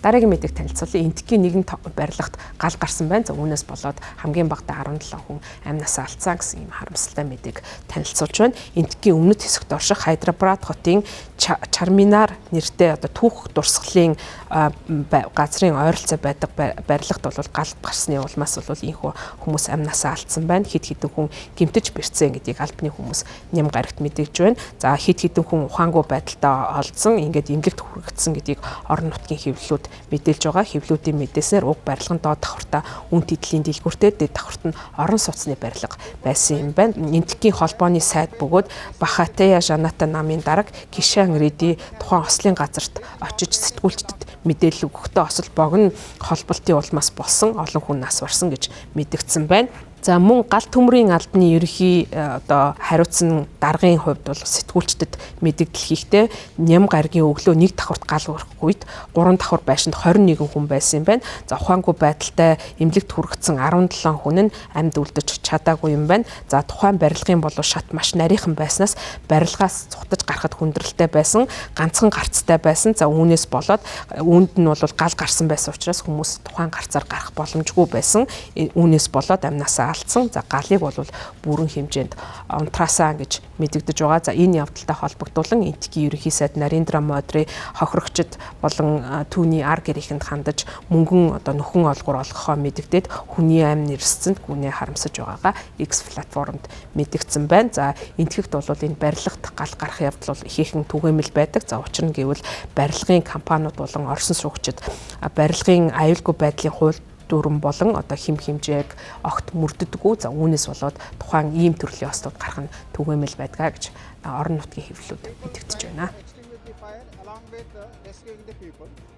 Дараагийн мэдээг танилцуулъя. Энэтхэгийн нэгэн барилгад гал гарсан байна. За, үүнээс болоод хамгийн багадаа 17 хүн амь насаа алдсан гэсэн ийм харамсалтай мэдээг танилцуулж байна. Энэтхэгийн өмнөд хэсэгт орших Хайдрабад хотын Чарминар нэртэй одоо түүх дурсгалын газрын ойролцоо байдаг барилгад бол гал гарсны улмаас бол ийнхүү хүмүүс амь насаа алдсан байна. Хэд хэдэн хүн гэмтэж бэртсэн гэдгийг албаны хүмүүс Ням гарагт мэдэгдэж байна. За, хэд хэдэн хүн ухаангүй байдалтай олдсон, ингээд эмнэлэгт хүргэгдсэн гэдгийг орон нутгийн хэвлэлүүд мэдээлж байгаа. Хэвлэлүүдийн мэдээснээр уг барилгын доод давхартаа үнэт эдлийн дэлгүүртэй, дээд давхарт нь орон сууцны барилга байсан юм байна. Энэтхэгийн холбооны сайд бөгөөд Бхаратия Жаната намын дарга Кишан Реди тухайн ослын газарт очиж сэтгүүлчдэд мэдээлэл өгөхдөө осол богино холболтын улмаас болсон олон хүн нас барсан гэж мэдэгдсэн байна. За, мөн гал төмрийн албаны ерөнхий одоо хариуцсан даргын хувьд бол сэтгүүлчдэд мэдэгдэл хийхдээ Ням гарагийн өглөө нэг давхарт гал өрөх үед гурван давхар байшинд 21 хүн байсан юм байна. За, ухаангүй байдалтай эмнэлэгт хүргэсэн 17 хүн нь амьд үлдэж чадаагүй юм байна. За, тухайн барилгын болов шат маш нарийнхан байснаас барилгаас зугтаж гарахад хүндрэлтэй байсан, ганцхан гарцтай байсан. За, үүнээс болоод үүнд нь бол гал гарсан байсан учраас хүмүүс тухайн гарцаар гарах боломжгүй байсан. Үүнээс болоод амь насаа алдсан. За, галыг бол бүрэн хэмжээнд унтраасан гэж мэдэгдэж байгаа. За, энэ явдалтай холбогдуулан Энэтхэгийн ерөнхий сайд Нарендра Модри хохирогчид болон түүний ар гэрийнхэнд хандаж мөнгөн одоо нөхөн олгоор олгохоо мэдэгдээд хүний амь нэрсэнд гүнээ харамсаж байгаагаа X платформд мэдэгдсэн байна. За, Энэтхэгт бол энэ барилгад гал гарах явдал бол ихээхэн түгээмэл байдаг. За, учир нь гэвэл барилгын компаниуд болон орсон суугчид барилгын аюулгүй байдлын хууль дүрэм болон одоо хэм хэмжээг огт мөрддөггүй. За, үүнээс болоод тухайн ийм төрлийн ослууд гарах нь түгээмэл байдгаа гэж орон нутгийн хэвлэлүүд мэдэгдэж байна. Extinguish the fire along with rescuing the people.